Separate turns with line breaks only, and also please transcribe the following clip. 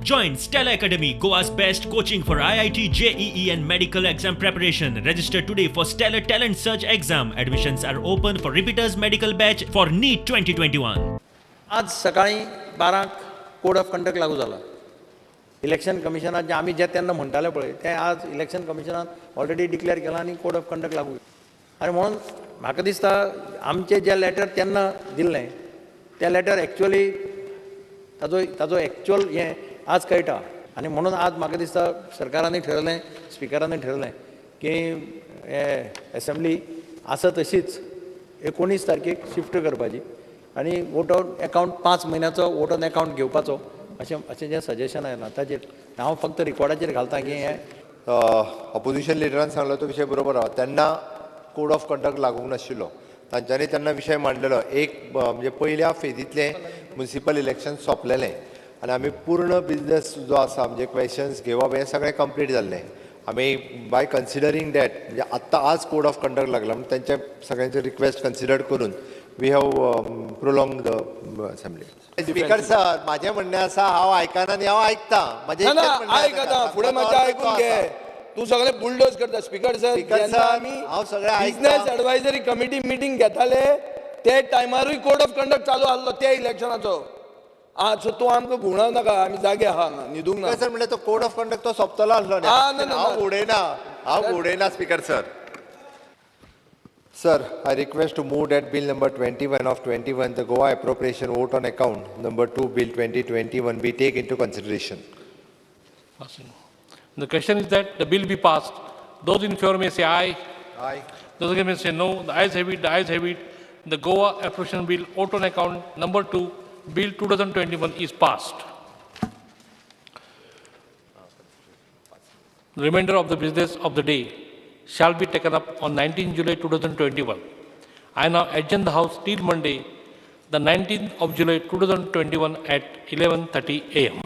Join Stella Academy, Goa's best coaching for IIT, JEE and medical exam preparation. Register today for Stellar Talent Search exam. Admissions are open for repeaters medical batch for NEET 2021.
आज सकाळी 12 code of conduct लागू जाला. Election कमिशनान जे आमी जे तेन्ना म्हणटाले पळय तें आज इलेक्शन कमिशनान ऑलरेडी डिक्लेअर केलां आनी कोड ऑफ कंडक्ट लागू. आनी म्हणून म्हाका दिसता आमचें जें लेटर तेन्ना दिल्लें तें लेटर एक्चुअली ताजो एक्चुअल हें आज कळटा. आनी म्हणून आज म्हाका दिसता सरकारानूय ठरयलें, स्पिकरानूय ठरयलें की हे एसेंब्ली आसा तशीच 19 तारखेक शिफ्ट करपाची आनी वोट ऑन एकावंट 5 म्हयन्याचो वोट ऑन एकावंट घेवपाचो अशें अशें जें सजेशन आयलां ताजेर हांव फक्त रिकॉर्डाचेर घालता की हें
ऑपोजिशन लिडरान सांगलो तो विशय बरोबर आहा. तेन्ना कोड ऑफ कंडक्ट लागूंक नाशिल्लो, तांच्यांनी तेन्ना विशय मांडलेलो. एक म्हणजे पयल्या फेजींतलें म्युनिसिपल इलेक्शन सोंपलेलें आनी आमी पूर्ण बिजनस जो आसा म्हणजे क्वेशन्स घेवप हें सगळें कंप्लीट जाल्लें. आमी बाय कन्सिडरींग that म्हणजे आत्तां आज कोड ऑफ कंडक्ट लागला म्हणून तेंचे सगळ्यांचे रिक्वेस्ट कन्सिडर करून we have prolong the assembly. Speaker sir, म्हाजें म्हणणें आसा हांव आयकना आनी हांव आयकतां. म्हाजें
ना ना
इतलेंच म्हणणें
आयक
आसा.
आतां फुडें मातशें आयकून घे. तूं सगळें बुलडोज करता. स्पिकर सर,
स्पीकर
जेन्ना
सर,
आमी
हांव सगळें आयकतां.
बिजनेस एडवायजरी कमिटी मिटींग घेताले ते टायमारूय कोड ऑफ कंडक्ट चालू आसलो त्या इलेक्शनाचो. आं, सो तूं आमकां घुंवडाव नाका, आमी जागे आहा हांगा न्हिदूंक ना.
स्पीकर सर, म्हणल्यार तो कोड ऑफ कंडक्ट तो सोंपतलो आसलो न्ही.
आ, ना, ना,
हांव
ना.
उडयना, हांव उडयना speaker sir. Sir, I request to move that bill number 21 of 21, the Goa Appropriation Vote on Account number 2 bill 2021 be taken into consideration.
Passing. The question is that the bill be passed. Those in favor may say aye.
Aye.
Those against may say no. The ayes have it. The ayes have it. The Goa Appropriation Bill Vote on Account number 2 Bill 2021 is passed. The remainder of the business of the day shall be taken up on 19 July 2021. I now adjourn the House till Monday, the 19th of July 2021 at 11:30 a.m.